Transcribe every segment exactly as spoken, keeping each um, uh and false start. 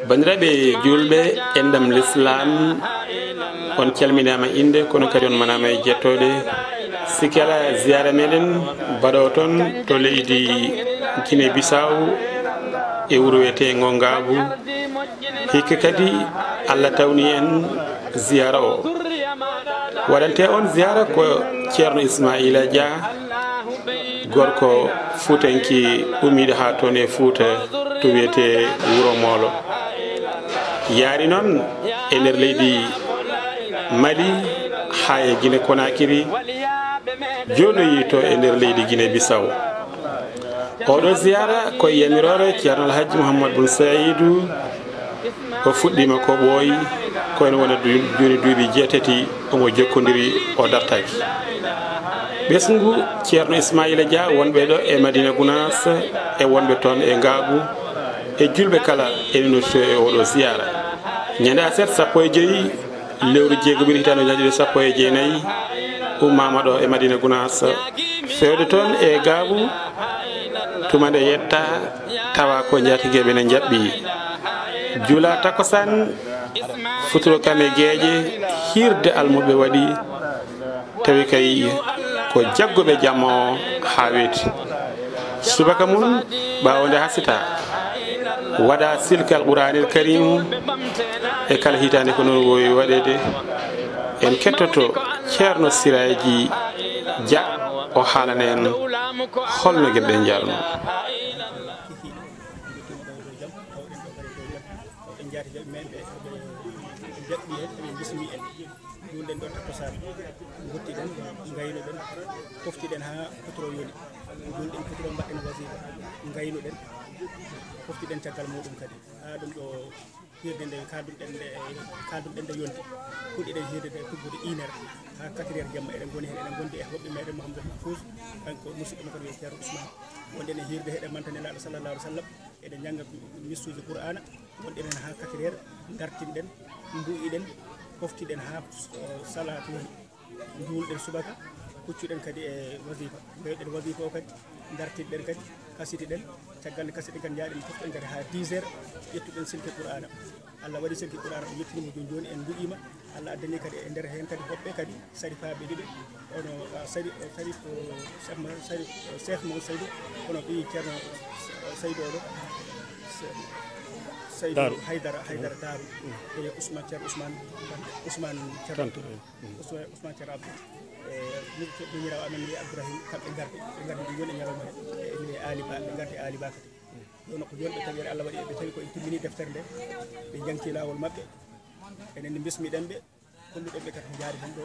Banndiraaɓe juulɓe, enɗam Lislaam, on calminaama innde, kono kadi on manaama e jettooɗe. Sikkela ziyaara meɗen baɗo toon to leydi Guinée Bissau e wuro wiyeteengo Ngaabu. Hikka kadi Allah tawni en ziyaara o. Waɗante on ziyaara ko Ceerno Ismaila Dia, gorko fuutanki ummiiɗo haa toon e Fuuta to wiyetee Wuro Moolo. Yaari noon e nder leydi Mali haa e Guinée Conakry, jooɗoyi to e nder leydi Guinée Bissau. Oɗo ziyaara ko e yamiroore Ceerno Alhaji Mouhammad Bun Saidu. O fuɗɗiima ko ɓooyi, ko ene wona du-, jooni duuɓi jeetati omo jokkondiri, o dartaaki. Ɓesngu Ceerno Ismaila Dia wonɓe ɗo e Madina Gunaas e wonɓe toon e Ngaabu e juulɓe kala ene nodditoo e oɗo ziyaara. Ñande aset sappo e joyi lewru jeegoɓiru hitaande ujunere ɗiɗi e sappo e jeenayi, ummaama ɗo e Madina Gunaas, feewde toon e Ngaabu, tuma nde yettaa, tawa ko njaatigeeɓe ne njaɓɓi. Juula takkusaan, futuro kam e geeƴe, hiirde almuɓɓe waɗi, tawi kay ko jagguɓe jamma o haa weeti. Subaka mum, ɓaawo nde hasita, waɗa silke Alquraanil Kariimu e kala hitaande ko noon wowi waɗeede. En kettoto Ceerno Siraaji Dia, o haalana en holno geɗe ɗe njaarnoo. Ɓe njaati jaɓi men ɓe, ɓe jaɓɓi en, ɓe bismi en. Juulɗen ɗo takkusaan, nguttiɗen, ngaynuɗen, poftiɗen haa futuro yoni. Juulɗen futuro, mbaɗɗen wasifa, ngaynuɗen, poftiɗen caggal muɗum kadi. Haa ɗum ɗo hirde nde kaalduɗen nde, kaalduɗen nde yonti. Puɗɗiɗen hirde nde tuggude une heure haa quatre heures jamma, eɗen ngoni heen, eɗen ngondi e hoɓɓe meɗen Mouhamadou Mahfouz, kanko musidɗo mo kadi wiyetee Ceerno Ousmane. Wonɗen e hirde, eɗen manta Nelaaɗo sallallahu alaihi wa sallam, eɗen njannga missuuji Qur'aana. Wonɗen heen haa quatre heures, ngartinɗen, mbuuyiɗen, poftiɗen haa, eh, salaatu, njuulɗen subaka, kuccuɗen kadi e wasifa. Mbayɗen wasifa o kadi, ngartinɗen kadi, kasitiɗen. Caggal nde kasitiɗen kadi, njaaɗen pofɗen kadi haa dix heures, ƴettuɗen silke Qur'aana. Allah waɗi silke Qur'aana o yettinii mo jooni jooni, en nduɗiima. Allah addani kadi e nder heen kadi hoɓɓe kadi sarifaaɓe ɗiɗo, ono, ah, sari-, eh, sarif, eh, Cheikh Mo-, sarif, eh, Cheikh Mo Seydou, ono ɓii Ceerno, eh, Seydou oɗo, Se-, Seydou Daaru. Haydara, Haydara Daaru, e Ousmane, Ceerno Ousmane, Ousmane Ceerno Kanté, eh, mm. Ousmane, Ousmane Ceerno Abdou, e mi-, miñiraawo amen ni Abdourahim, kamɓe ngardi, ɓe ngardi ɗum woni e ñalawma he, e ni e Aali Ba, ɓe ngardi e Aali Ba kadi. Ɗo nokku jooni ɓe tawi, Allah waɗi ɓe tawi ko en timmini deftere nde, ɓe jaŋti laawol maɓɓe, enen ne mbismiɗen ɓe. Kolluɗen ɓe kadi ko njaari ɗum ɗo.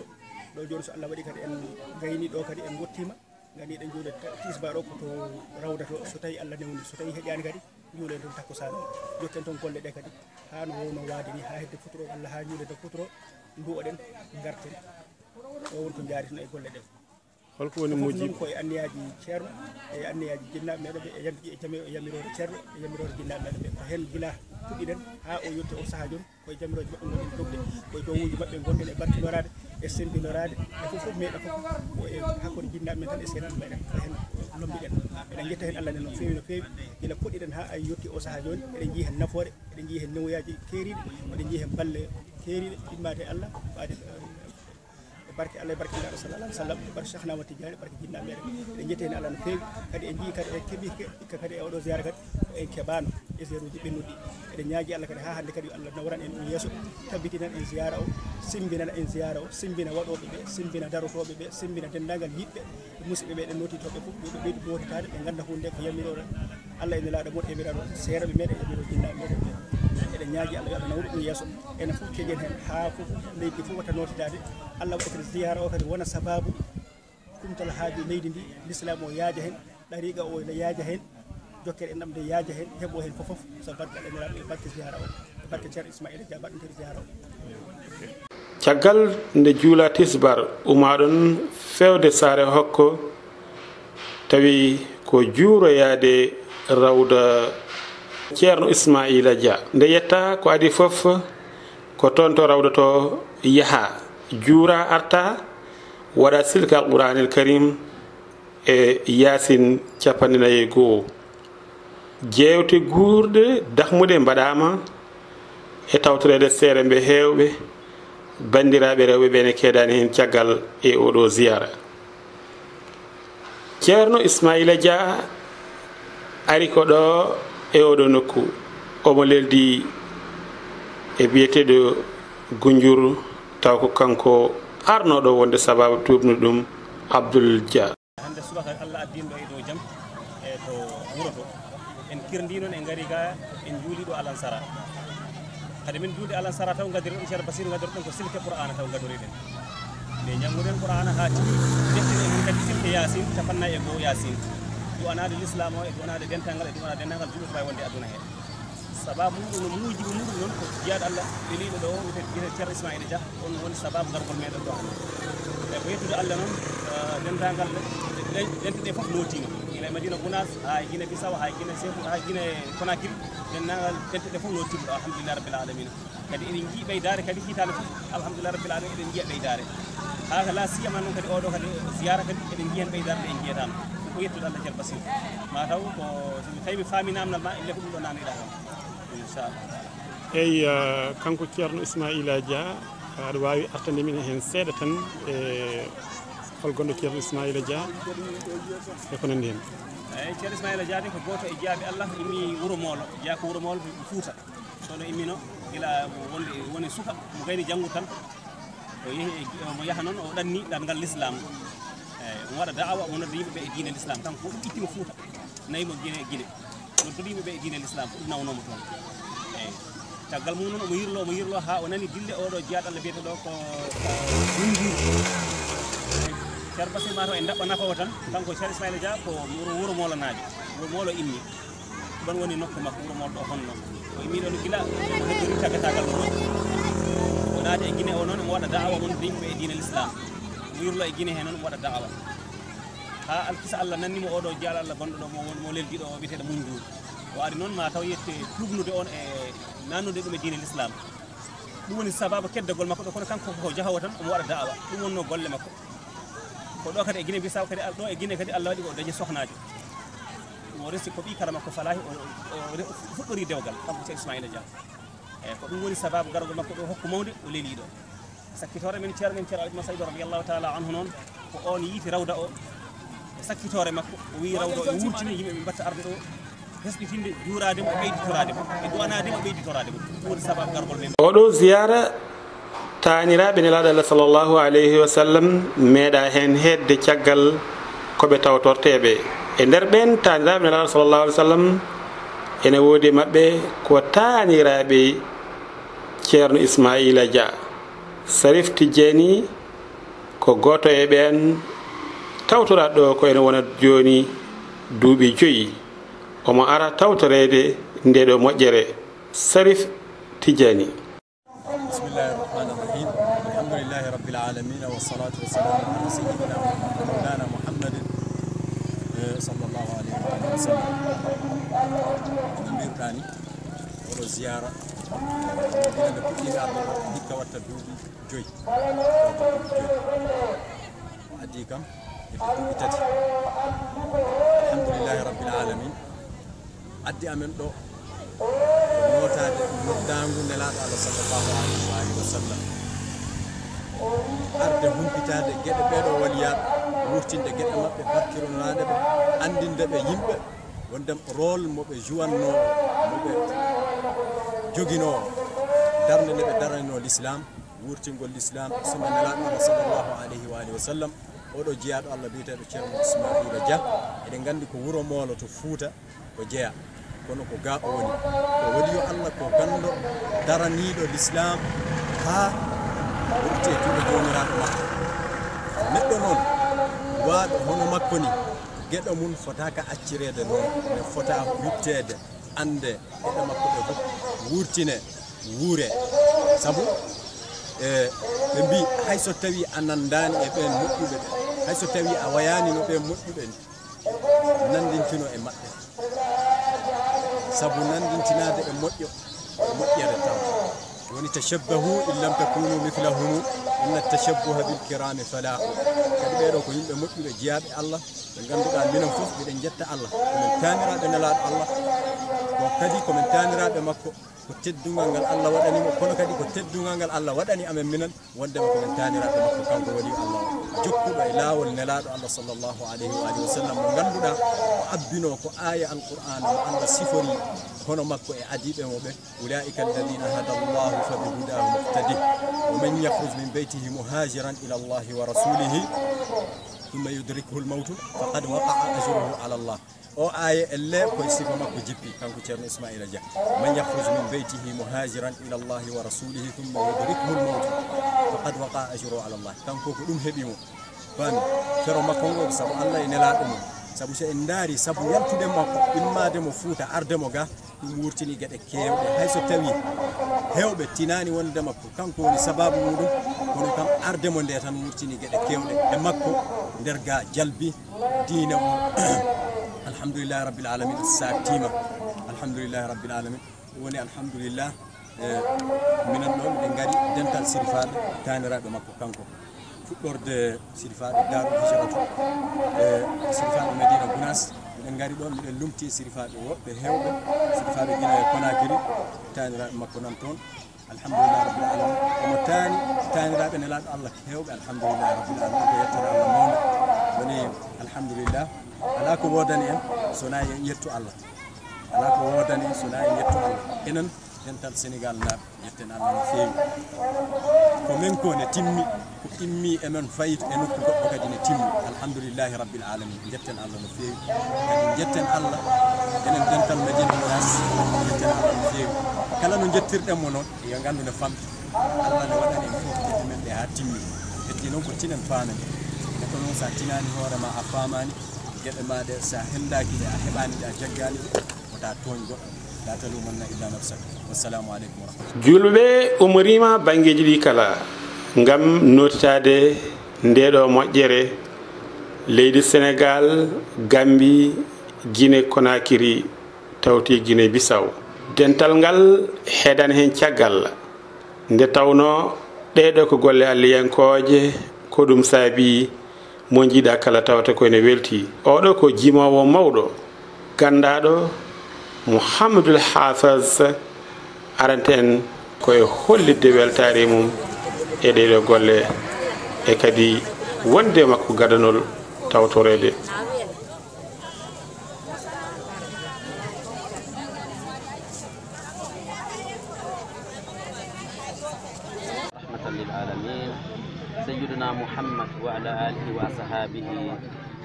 Ɗo jooni so Allah waɗi kadi en ngayni ɗo kadi en ngottiima. Ngani eɗen njuula ta-, tisbaar o ko to rawda to. So tawi Allah newni, so tawi heƴaani kadi, njuulen toon takkusaan o. Jokken toon golle ɗe kadi. Haa no wowno waade ni, haa hedde futuro walla haa njuulen toon futuro, nduwoɗen, ngarten. Ɗo woni ko njaari toon e golle ɗe. Holko woni fof mujib? Noon ko e anniyaaji ceerno, e anniyaaji jinnaaɓe meɗen ɓe, e yam-, e jami-, e yamiroore ceerno, e yamiroore jinnaaɓe meɗen ɓe. Ko heen gila puɗɗiɗen haa o yotti o sahaa jooni, ko e jamirooje maɓɓe ngonɗen dogde, ko e dowuuji maɓɓe ngonɗen e barkinoraade, e semmbinoraade, e fof fof meɗen fof, ko e hakkunde jinnaaɓe men tan e seeɗa meɗen, ko heen lombiɗen. Eɗen njetta heen Allah ne no feewi, no feewi, gila puɗɗiɗen haa ay yotti o sahaa jooni, eɗen njii heen nafoore, eɗen njii heen newuyaaji keeriiɗi, eɗen njii heen balle keeriiɗe, immaade e Allah, waade e barke Allah, e barke Nulaaɗo sallallahu alaihi wasallam, e barke Cheikhna Ahmad Tidiane, e barke jinnaaɓe meɗen. Eɗen njetti heen Allah no feewi. Kadi en njii kadi e keɓi ke-, hikka kadi e oɗo ziyaara kadi en keɓaano e ziyaruuji ɓennuɗi. Eɗen ñaaji Allah kadi haa hannde kadi yo Allah nawran en ɗum yeeso, tabbitinan en ziyaara o, simbinana en ziyaara o, simbina waɗooɓe ɓe, simbina darotooɓe ɓe, simbina denndaangal yiɗɓe, musidɓe meɗen nootitooɓe fof, yo ɓe ɓeydu nootitaade, ɓe ngannda huunde ko yamiroore Allah e Nulaaɗo mum, yamiroore seeraaɓe meɗen, yamiroore jinnaaɓe meɗen ɓe. Eɗen ñaaji Allah yo Allah nawru ɗum yeeso. Enen fof keƴen heen, haa fof leydi fof wata nootitaade. Allah waɗa kadi ziyaara o kadi wona sabaabu kumtal haaju leydi ndi, Lislaam o yaaja heen, ɗariiqa o ene yaaja heen, jokkere enɗam nde yaaja heen, heɓo heen fof fof, so barke Allah e Nulaaɗo, e barke ziyaara o, e barke Ceerno Ismaila Dia baɗɗo ziyaara o. Caggal nde juula tisbar, umaɗon feewde Saare Hokko, tawi ko juuroyaade rawda Ceerno Ismaila Dia. Nde yetta ko adii fof, ko toon to rawda to yaha, juura arta, waɗa silke Alquraanil Karim e Yaasin capanɗe nayi e go'o. Jeewte guurɗe dahmuɗe mbaɗaama, E tawtoreede seeɗa ɓe heewɓe banndiraaɓe rewɓe ɓe ne keedaani heen caggal e oɗo ziyaara. Ceerno Ismaila Dia ari ko ɗo e oɗo nokku, omo leldi e biyeteeɗo Gunjur, taw ko kanko arnooɗo wonde sabaabu tuubnude ɗum Abdul Dia. Hannde subaka Allah addin ɗo e dow jam e to wuro to. En kirndi noon en ngari ga en njuuli ɗo Alansara. Hade min juulde Alansara taw ngadiri ɗon Ceerno Basiru ngadiri ɗon ko silke Qur'aana taw ngadori ɗen. Nde njannguɗen Qur'aana haa tigi, defte ɗe min kadi silke Yaasin, tapanna e goo Yaasin. Du'anaade Lislaam o e du'anaade dental ngal e du'anaade denndaangal juulɓe to mbaawi wonde e aduna he. Sababu muɗum no muujibu muɗum noon ko jiyaaɗo Allah ɓeliiɗo ɗo o wiyetee Ceerno Ismaila Dia, on woni sababu gargol meɗen ɗo hannde. E ko yettude Allah noon, eh, denndaangal ɗe-, ɗe-, ɗente ɗe fof nootiima. Gila e Madina Gunaas, haa e Gine Bisaw, haa e Gine Seeku, haa e Gine Konakiri, denndaangal ɗente ɗe fof nootiima ɗo, alhamdulillahi rabbil alamina. Kadi eɗen njii ɓeydaare kadi hitaande fof, alhamdulillahi rabbil alamina, eɗen njiya ɓeydaare. Haa ka la siyama noon kadi oɗo kadi ziyaara kadi eɗen njiya heen ɓeydaare ɗe en njiyataano. Ko yettude Allah Ceerno Basiru. Ma taw ko so tawi mi faami namdal ma, elle ko ɗum ɗo namdiɗaa kam. Inchallah. Eyi, eh, kanko Ceerno Ismaila Dia, aɗa waawi artande min heen seeɗa tan e hol gonɗo Ceerno Ismaila Dia e ko nanndi heen? Eyi, Ceerno Ismaila Dia de ko gooto e jiyaaɓe Allah, immii wuro Moolo, jeyaa ko wuro Moolo, Fuuta. Kono immino gila wonde woni suka, mo gayni janngude tan. O yehi e, omo yaha noon, o ɗanni ɗanngal Lislaam. Eyi, omo waɗa da'awa, omo nodda yimɓe ɓe e diine Lislaam. Kanko o ɗum ittima Fuuta, nayi mo Gine, Gine. Noddude yimɓe ɓe e diine Lislaam, ko ɗum nawnoo mo toon. Eyi. Caggal mum noon, omo yirloo, omo yirloo haa o nani dille oɗo jiyaaɗo Allah biyeteeɗo ko, ko Gunjur. Ceerno Basiru ma taw en ndaɓɓa nafa o tan, kanko Ceerno Ismaila Dia ko wuro, wuro Moolanaajo, wuro Moolo immi. Ɗoon woni nokku makko, wuro Moolo ɗo honno. O immii ɗoon gila, o heddori taggataagal mum. O naati e Gine o noon, omo waɗa da'awa mum, yimɓe e diine Lislaam. O wirlo e Gine heen noon, omo waɗa da'awa. Haa alkisa Allah nanni mo oɗo jiyaaɗo Allah gonɗo ɗo, mo won, mo leldi ɗo, o wiyeteeɗo Munjuur. O ari noon ma taw yette tuubnude on e nannude ɗum e diine Lislaam. Ɗum woni sababu keddagol makko ɗo, kono kanko ko jahoowo tan, omo waɗa da'awa. Ɗum wonnoo golle makko. Ko ɗo kadi e Gine Bisaw kadi, al-, ɗo e Gine kadi Allah waɗi ko o dañi sohnaajo. Mo resi ko ɓii kala makko falaahi, o, o, o re-, fuɗɗori dewgal, kanko Ceerno Ismaila Dia. Eyi, ko ɗum woni sababu gargol makko ɗo, hokku mawnde, o lelii ɗo. Sakkitoore men, ceerno men, Ceerno Alhaji Masaydu radiyallahu taala anhu noon, ko oon yiiti rawda o. E sakkitoore makko, o wiyi rawda o, o wurtini yimɓe ɓe mbatta arde ɗo, hesɗitinde, juuraade mo, ɓeyditoraade mo, e duwanaade mo, ɓeyditoraade mo. Ɗum woni sababu gargol men. Oɗo ziyaara taaniraaɓe Nelaaɗo Allah sallallahu alayhi wa sallam meeɗaa heen heedde caggal ko ɓe tawtorteeɓe. E nder ɓeen taaniraaɓe Nelaaɗo sallallahu alayhi wa sallam, ene woodi e maɓɓe ko taaniraaɓe Ceerno Ismaila Dia. Sarif Tijjani ko gooto e ɓeen tawtoraaɗo ɗo ko ene wona jooni duuɓi joyi. Omo ara tawtoreede ndee ɗo moƴƴere. Sarif Tijjani. بسم الله الرحمن الرحيم. الحمد لله رب العالمين، والصلاة والسلام على سيدنا محمد، مولانا محمد، eh, صلى الله عليه وآله وسلم. No mbiruɗaa ni, oɗo ziyaara, gila nde puɗɗiimi arde ɗo, hikka watta duuɓi joyi. Duuɓi joyi. O addi kam e duuɓi tati. Alhamdulillahi rabbil alamin. Addi amen ɗo ko nootaade noddaangu Nelaaɗo Allah sallallahu alayhi wa alihi wa sallam. Arde humpitaade geɗe ɓeeɗo waliyaaɓe, wurtinde geɗe maɓɓe, barkironaaɗe ɓe, anndinde ɓe yimɓe, wonde rôle mo ɓe jouwannoo, mo ɓe joginoo, darnde nde ɓe daranoo l'islam, wurtingol l'islam, sunna Nelaaɗo Allah sallallahu alayhi wa alihi wa sallam. Oɗo jiyaaɗo Allah biyeteeɗo Ceerno Ismaila Dia, eɗen nganndi ko wuro Moolo to Fuuta o jeyaa, kono ko ga o woni. Ko waliyo Allah, ko ganndo daraniiɗo l'islam haa wurti e juuɗe joomiraaɗo makko. Neɗɗo noon waaɗo hono makko ni, geɗo mum fotaaka accireede noon, ne fota witteede, annde geɗe makko ɗe fof wurtine, wuure. Sabu, e, ɓe mbii, hay so tawii a nanndaani e ɓeen moƴƴuɓe ɓe, hay so tawii a wayaani no ɓeen moƴƴuɓe ni, nanndintino e maɓɓe. Sabu nanndintinaade e moƴƴo, ko moƴƴere taw. Woni, "Tashabbahu in lam takunu mithlahum, inna tashabbuha bil kirami falahu." Kadi ɓee ɗoo ko yimɓe moƴƴuɓe, jiyaaɓe Allah, ɓe ngannduɗaa minen fof miɗen njetta Allah. Ko min taaniraaɓe Nelaaɗo Allah. Kadi ko men taaniraaɓe makko, ko teddungal ngal Allah waɗani mo, kono kadi ko teddungal ngal Allah waɗani amen minen, wondema ko men taaniraaɓe makko, kanko waliyu Allah o, jokkuɗo e laawol Nelaaɗo Allah sallallahu alayhi wa alihi wa sallam, mo ngannduɗaa o abbinoo ko aaya Alqur'aana mo Allah sifori hono makko e adiiɓe mo ɓe, "Ulaa'ika alladhiina hadaa Allahu fa bihudaahu muqtadih, wa man yakhruj min baytihi muhaajiran ila Allahi wa rasuulihi, thumma yudrikhu al-mawtu faqad waqa'a ajruhu ala Allah." O aaya elle koye sifa makko jippi, kanko Ceerno Ismaila Dia. "Man yakhruj min baytihi muhajiran ila Allahi wa rasulihi thumma yudrikhu al-mawt faqad waqa ajruhu ala Allah." Kanko ko ɗum heɓi mo. Faami? Fero makko ngo ko sabu Allah e Nelaaɗo mum. Sabu so en ndaari sabu yaltude makko, immaade mo Fuuta, arde mo ga, ɗum wurtini geɗe keewɗe. Hay so tawi heewɓe tinaani wonde makko, kanko woni sababu muɗum, kono kam arde mo nde tan wurtini geɗe keewɗe e makko, nder ga jalbi diine o. Alhamdulillahi rabbil alamin, saaktiima. Alhamdulillahi rabbil alamin. Ɗum woni alhamdulillah. E, minen ɗo miɗen ngari dental sirifaaɓe taaniraaɓe makko kanko. Fuɗɗorde sirifaaɓe Daaru Hijratu, e, sirifaaɓe Medina Gunaas. Miɗen ngari ɗo, miɗen lumti sirifaaɓe woɓɓe heewɓe, sirifaaɓe Gine Konakiri, taaniraaɓe makko nan toon. Alhamdulillah rabbil alamin. Omo taani taaniraaɓe Nelaaɗo Allah heewɓe. Alhamdulillah rabbil alamin. Ko yettere Allah mawnde. Woni alhamdulillah. Alaa ko woodani en so wonaa en yettu Allah. Alaa ko woodani en so wonaa en yettu Allah. Enen dental Senegal naaɓe, njetten Allah no feewi. Ko men ko ne timmi, ko immi e men fayi e nokku goɗɗo kadi ne timmi. Alhamdulillahi rabbil alamin. Njetten Allah no feewi. Kadi njetten Allah, enen dental Madina Gounass, njetten Allah no feewi. Kala no njettirɗen mo noon, yo nganndu ne famɗi. Allah ne waɗani en fof heddi men ɗe haa timmi. Heddi noon ko tinen faamen. Neɗɗo noon, so a tinaani hoore ma, a faamaani geɗe ma ɗe, so a henndaaki ɗe, a heɓaani ɗe, a jaggaani ɗe, wota tooñ goɗɗo. La talumanna illa nafsak. Wassalamu aleykum wa rahmatullah. Julɓe umoriima banngeeji ɗi kala ngam nootitaade ndeeɗo moƴƴere leydi Senegal, Gambi, Gine Konakiri, tawti Gine Bisaw. Dental ngal heedan heen caggal, nde tawnoo ɗeeɗo ko golle Allayankooje, ko ɗum saabii mo njiiɗaa kala tawata ko ene weltii. Oɗo ko jimoowo mawɗo, ganndaaɗo, Muhammadul Haafas, aranta en ko e hollitde weltaare mum e ɗeeɗo golle, e kadi wonde makko gadanol tawtoreede. Rahmatan lil alamin, Sayyiduna Muhammad wa ala alihi wa ashabihi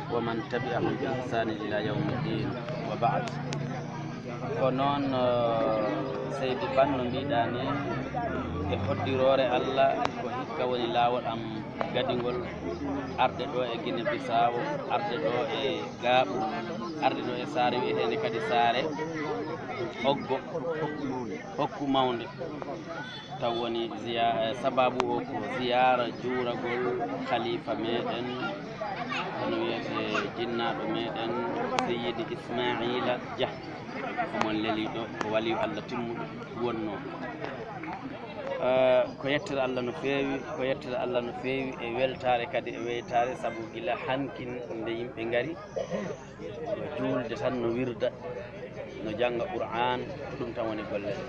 wa man tabi'ahum bi ihsanin ila yawmiddin, wa ba'd. Ko noon, eh, Seydi Ban, no mbiɗa ni, e hoddiroore Allah, ko hikka woni laawol am gadingol arde ɗo e Gine Bisawo, arde ɗo e Gaaɓu, arde ɗo e saare wiyeteende kadi saare Oggo, Hokku Mawnde. Taw woni ziya-, eh, sababu o ko ziyaara juuragol khalifa meɗen, hono wiyete jinnaaɗo meɗen Seydi Ismaila Dia, omon leliiɗo ko waliyu Allah timmuɗo wonnoo. Eh, ko yettere Allah no feewi, ko yettere Allah no feewi e weltaare kadi e weytaare, sabu gila hankin nde yimɓe ngari, no juulde tan, no wirda, no jannga Qur'aan, ko ɗum tan woni golle ɗe.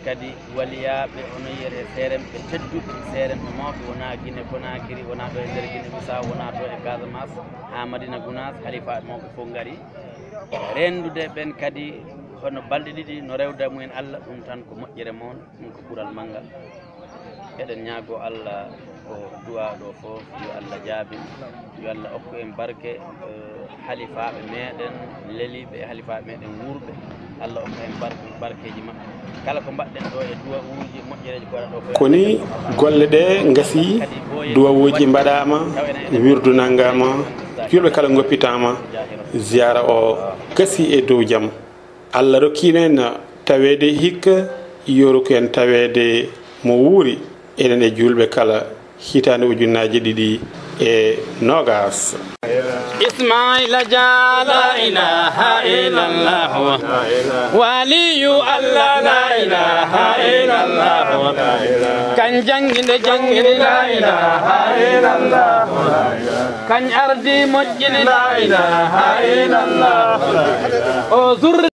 Kadi waliyaaɓe, hono wiyetee seeremɓe tedduɓe, seeremɓe mawɓe, wonaa Gine Konakiri, wonaa ɗo e nder Gine Bisaw, wonaa to e Casamance, haa Madina Gunaas, halifaaɓe mawɓe fof ngari. Renndude ɓen kadi, hono balɗe ɗiɗi, no rewda mumen Allah, ɗum tan ko moƴƴere mon, ɗum ko ɓural manngal. Eɗen ñaagoo Allah ko du'aa ɗo fof, yo Allah jaabin, yo Allah okku en barke, eh, halifaaɓe meɗen leliiɓe e halifaaɓe meɗen wuurɓe. Allah okku en barke, barkeeji maɓɓe. Kala ko mbaɗɗen ɗo e du'aawuuji moƴƴereeji ko waɗa ɗo fof. Ko ni golle ɗe ngasi, du'aawuuji mbaɗaama, wirdu nanngaama, julɓe kala ngoppitaama, ziyaara o gasi e dow jam. Allah rokkiino en taweede hikka, yoru ko en taweede mo wuuri, enen e juulɓe kala, hitaande ujunnaaje ɗiɗi e noogas. Ismaila Dia, la ilaha illallah. Waliyu Allah, la ilaha illallah. Kan jannginde janngini, la ilaha illallah. Kan ardi moƴƴini, la ilaha illallah. O zur-